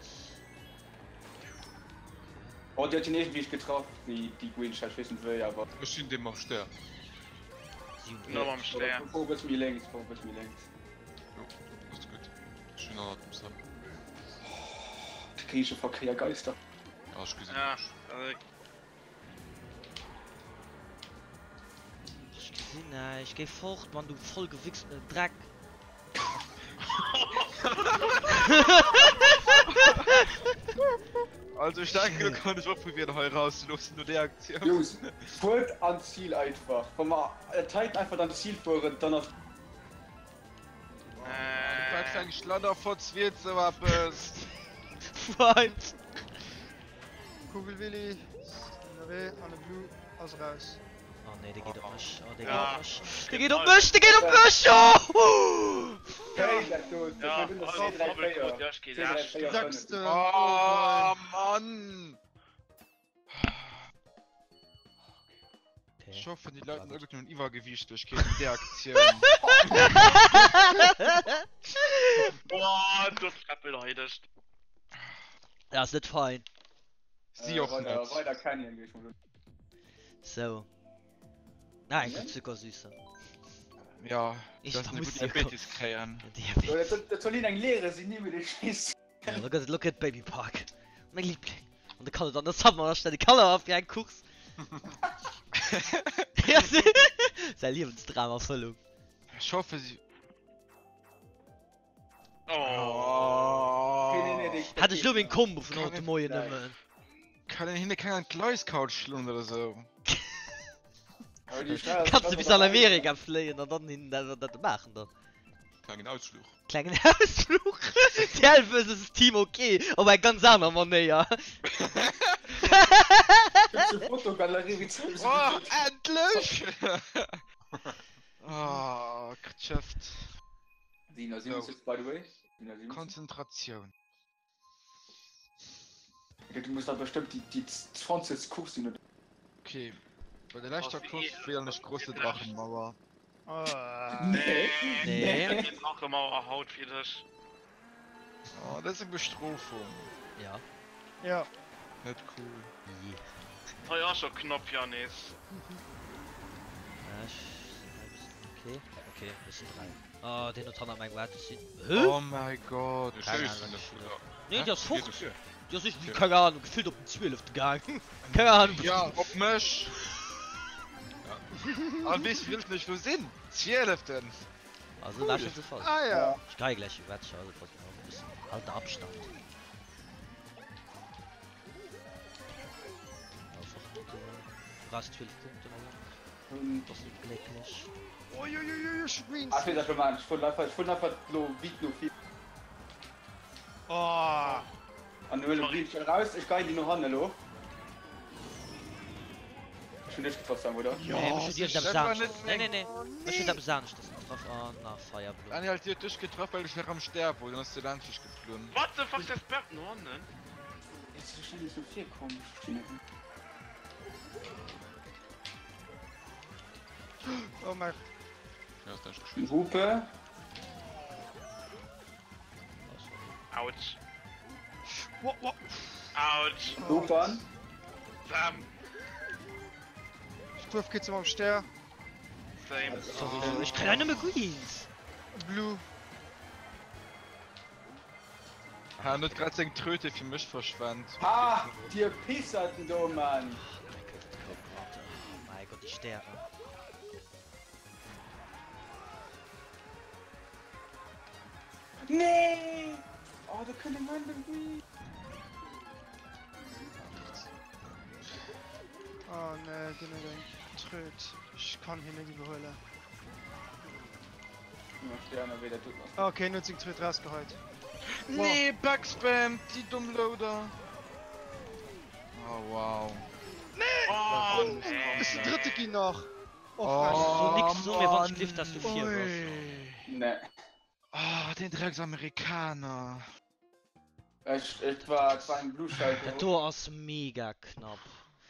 Oh, déi huet hien iergendwéi getraff, déi, déi Green Shell, ech weess net wéi, awer. Ech sinn dee mam Stär. Si hunn No mam Stär. Fuer e bësse méi lénks, fuer e bësse méi lénks. Jo, ass gutt. Ech sinn hannert dem Sam. De Géigeverkéier Geister. Ah, ech gesinn Ja, dech. also Ech gesinn näischt. Géi fort, Mann, du vollgewichsenen Dreck. Also ech denken elo kann ech och probieren hei rauszeloossen no där Aktioun. Jungs, fuert an d'Zil einfach. Wa mer Titan einfach an d'Zil fueren, dann ass. Wat fir eng Schladderfotz wielt sou eppes? What? Kugelwilli ass ënnerwee an de Blue ass eraus. Oh nee, dee geet op mech. Oh, dee geet Ja. op mech. Dee geet op mech, dee geet op mech! Oh! Hey, dat do, dat Ja, do, also, 2, 3, Doppelcode, 4. ja, ich geh 2, 3, last. 4, 5. Sechste. Oh Mann! Okay. Ech hoffen déi Leit hunn iergendwann Iwwergewiichtegkeet no där Aktioun. Boah, du Treppel heidegt. Dat ass net fein. Si och Weider, net. weider Canyon, géif ech mol soen. Sou. Ah, eng gutt Zuckersüße. Ja, Ich dass muss ne gutt hier Diabetes kréien. Diabetes. Dat, dat soll hien eng Lehre sinn, ni méi dee Scheiss. Ja, lo gëtt et, lo gëtt Baby Park. Meng Liebling. An de kann et an der Summer stelle Kanner auf fir eng Course. Ja, Säi Liewensdramerfëllung. Ech hoffe si. Oh. Okay, nee, nee, dee- Hat ech lo meng Kombo vun Kann haut de et Moien sein? nëmmen. Kann een hinne keng an d'Gleiscouch schloen oder sou? Aber déi Schnell- Kanns du bis an Amerika fléien an dann hinnen dat dat maachen dann. Klengen Ausfluch. Klengen Ausfluch. TL versus Team OK op eng ganz aner Manéier. Gëtt zur Fotogalerie wéi zu. Oh, endlech! Oh, Krtschëft. 77, by the way. 77. Konzentratioun. Okay, du muss da bestimmt die, die 20. Kurs sinn oder? Okay. Bei der leschter Oh, Kurs wielen ech große Drachenmauer. Oh. Nee. Nee. Die Drachenmauer haut fir dech. Oh, dat ass eng Bestrofung. Ja. Ja. Net cool. Jee. Hei ass scho knapp, Yanis. Ech sinn hei bëssen, okay, okay, ech sinn 3. Oh, deen huet hannert mengem Auto sinn. Hä? Oh mäi Gott. Keng Ahnung, wat ech do. Nee, déi ass fort. Déi ass iergendwéi, keng Ahnung, gefillt op den 12. gaang. Keng Ahnung. Ja, op mech. An weess wéi wëllten ech lo sinn? Zwieleften. Also war schon ze falsch. Ah ja. Ech geie gläich iwwer Wetcher, also pass mol op, e bëssen halt de Abstand. Du brauchs 12 Punkten also. Das net glécklech. Uiuiuiui, ech hu Greens. Ah, ech weess wat ech lo maan, ech fueren einfach, ech fueren einfach lo vite no vir. Oh. An huelen Green schnell raus, ech geien déi no hannen elo. Ech hunn dech getraff Sam, oder? Jo, Nee, mech huet iergendeppes Dat war aneschters. net Nee, nee, meng. nee. Mech huet eppes aneschters getraff. An nach Firebloom. Daniel, déi huet dech getraff, well ech nach am Stär wor, dann ass se laanscht dech geflunn. What the fuck, das bleibt no hannen? Wéi ass déi schnell no vir komm? Ech verstinn net. Oh mein. Hupe. Autsch. What, what? Autsch. Hupen. Sam. Ich duerf geht's am Stär. Same. Sorry, ich kann ja nëmme Greens. Blue. Han huet grad seng Tröte fir mech verschwent. Ha! Dir Pisserten do, Mann! Oh mein Gott, die Stäre. Nee! Oh, do kënnt eng random Green! Oh nee, den huet eng Tröt. Ech kann hien net iwwerhuelen. Ok, en huet seng Tröt rausgeheit. Nee, Backspam, déi domm Loader. Oh wow. Nee! Oh, nee. Ech sinn Drëtte ginn nach. Oh, Oh, so nix so mir wann ich dass du vier warst. Nee. Oh, den Drecksamerikaner. Ech, et war, et war eng Blue Shell. Dat do ass mega knapp.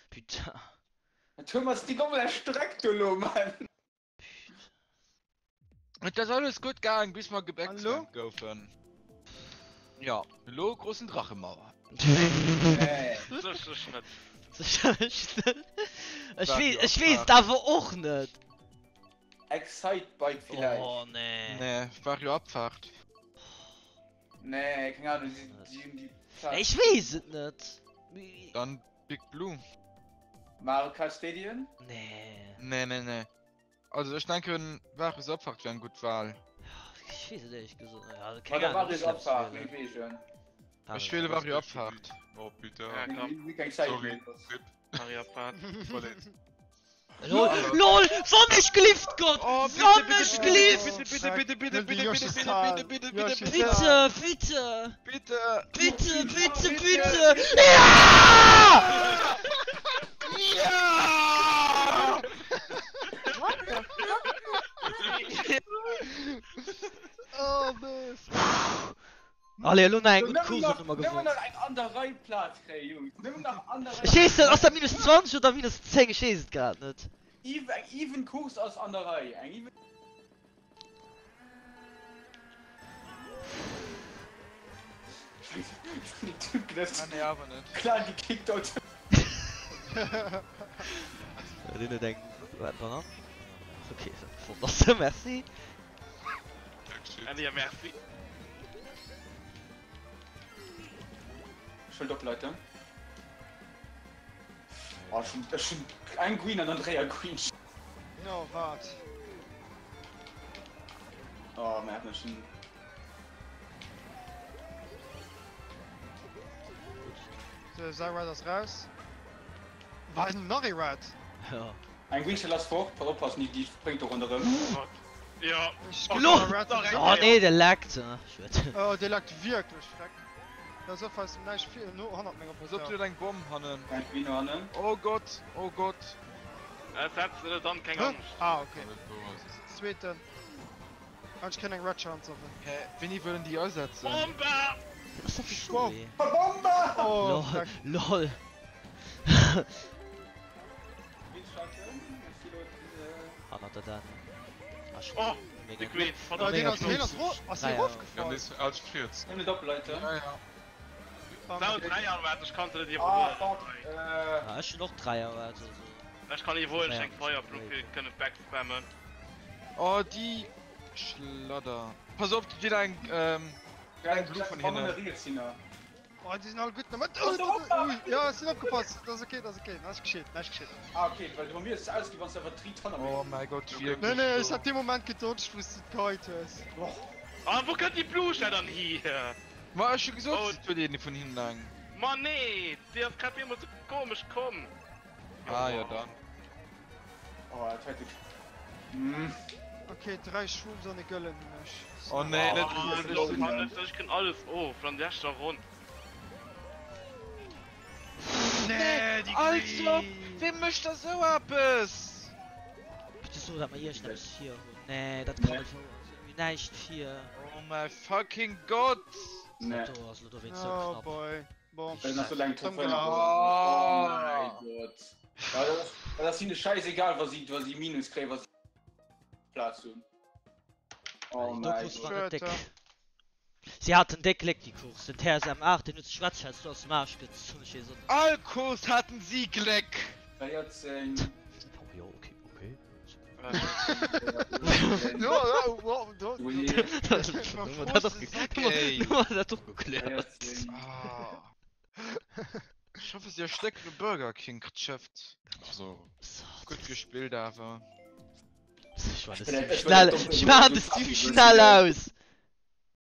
Putain. Thomas, déi Gommel erstreckt du lo, Mann. Et ass alles gutt gaang bis mer gebackspammt Hallo? goufen. Ja, elo großen Drachemauer. Nee. Sécherlech net. Sécherlech net. Ech War weess, jo ech weess et Abfahrt. awer och net. Excitebike villäicht. Oh nee. Nee, war jo Abfahrt. Nee, keng Ahnung, si, si hunn déi Plaz. Ech weess et net. Dann Big Blue. Mario Kart Stadion? Nee. Nee, nee, nee. Also ech denken Varus Abfahrt wär eng gutt Wahl. Ech weess et éierlech gesot net. Also Ma keng da Ahnung, Varus ech glaub, Abfahrt, ech wielen. mengwegen. Ech wiele Varus Abfahrt. Oh putain. Ja, komm. Mir keng Zäit Sorry. méi. Rip. Mario Abfahrt. Verletzt. LOL, LOL, wann ech gelift Gott! Oh, bitte, Wann bitte, ech bitte, gelift! bitte, bitte, bitte, bitte, Nimm die bitte, bitte, Yoshi-Zahl. bitte, bitte, bitte, bitte, Yoshi-Zahl. Bitte, bitte, bitte, bitte, bitte, Bitte. bitte! Ja! Ja! What the fuck? Oh nee. Allez, elo nach eng gutt Nëmmen Course nach, an hu mer nëmmen gewonnen. nach eng an der Rei Plaz kréien, Jungs. Nëmmen nach an der Rei. Ech weess net, ass dat minus 20 oder minus 10? Ech weess et grad net. Even, eng even Course ass an der Rei. Eng even. Den Typ Ah, nee, awer net. Klar gekickt out. Deen huet eng wat Banann? Okay, fonnt ass se, merci. Allez, ja, merci. Ech wëll Doppelleiter. Oh, ech hunn, ech hunn eng Green an dann dréier Green. No, waart. Oh, mir hatten schon. De Zyrad ass raus. War nach ee Red? Ja. Eng Green Shell ass fort, pass oppassen, déi, déi spréngt do ronderëm. Fuck. Ja. Ech Oh, Lol. ginn Red. Nach eng Oh nee, de laggt. Schued. Oh, dee laggt wierklech, freck. Da ass falls näischt vir no hannert menger Pass op, Position. du huet eng Bomm hannen. Eng Green no hannen. Oh Gott, oh Gott. Äh, setz se net an, keng Hä? Angscht. Ah, okay. Net wouer, es ist- Zweeten. An ech kréien eng Red Chance offen. Hä, wéini wëllen déi asetzen? Bomba! Wat ass dat fir Wow. Zombie? Bomba! Oh, Lol, freck. lol. Green schalten, merci Leute. Hannert der Dani. Oh, de Green. Ah, deen ass, deen ass ro, ass dee Ja, rofgefall? dee ass alt riets. Nimm de Doppelleiter. Ja, ja. Sau 3 Auer, ech kann se net Ah, iwwerhuelen. fuck. Äh. Ah, ech hunn och 3 Auer, also so. Ech kann iwwerhuelen, ech eng Feuerblumm fir kënne backspammen. Oh, déi Schladder. Pass op, do steet eng, ähm, eng Blu vun hinnen. Oh, déi sinn all gutt na mat. Oh, oh, ui, ja, ech sinn opgepasst. Dat ass okay, dat ass okay. Näischt geschitt, näischt geschitt. Ah, okay, well bei mir ass et ausgi wann s de einfach d'Riit hanner mir. Oh mäi Gott, wierklech. Nee, nee, ech hat dee Moment gedodged, wou s de d'Kite hues. Ah, wou kënnt déi Bluescher dann hier? Ma ech hu gesot, et huet een vun hinnen eng. Ma nee, déi ass grad bemol sou komesch komm. Ah jo, dann. Oh, dat hätt ech. Hm. Okay, 3 Shrooms an e Gëllen hunn ech. Oh nee, net oh, ech, ech kënn alles of an der leschter Ronn. Nee, déi Also, wee mécht da sou eppes? Bitte so, dat mer iergendeppes vir hunn. Nee, dat kann net wouer sinn. Mir hunn näischt vir. Oh mäi fucking Gott! Nee. Dat do ass lo dowéinst sou Oh knapp. boy. Bon. Well nach so laang Domm Trophäen gelaf. Oh mäi Gott. Ja, dat ass, dat ass hinne schäisegal, wa si, wa si Minus kréien, wa si Plaz hunn. Oh Do mäi krus Gott. war net déck. Schöter. Si haten déck Gléck déi Course. Den TSM 8 deen huet sech Schwätzschätz do aus dem Aarsch gezunn, ech weess och net. All Course haten si Gléck! 14. Oh jo, okay, okay. Jo, ja, wow, do, do, Ui. Dat och Ey. dat och gekläert. 14. Ah. Ech hoffe si erstécken um Burger King Geschäft. Also, Gutt gespillt awer. Ech war Ich bin- das ich bin schnell, dumm, ich war das zu schnell aus.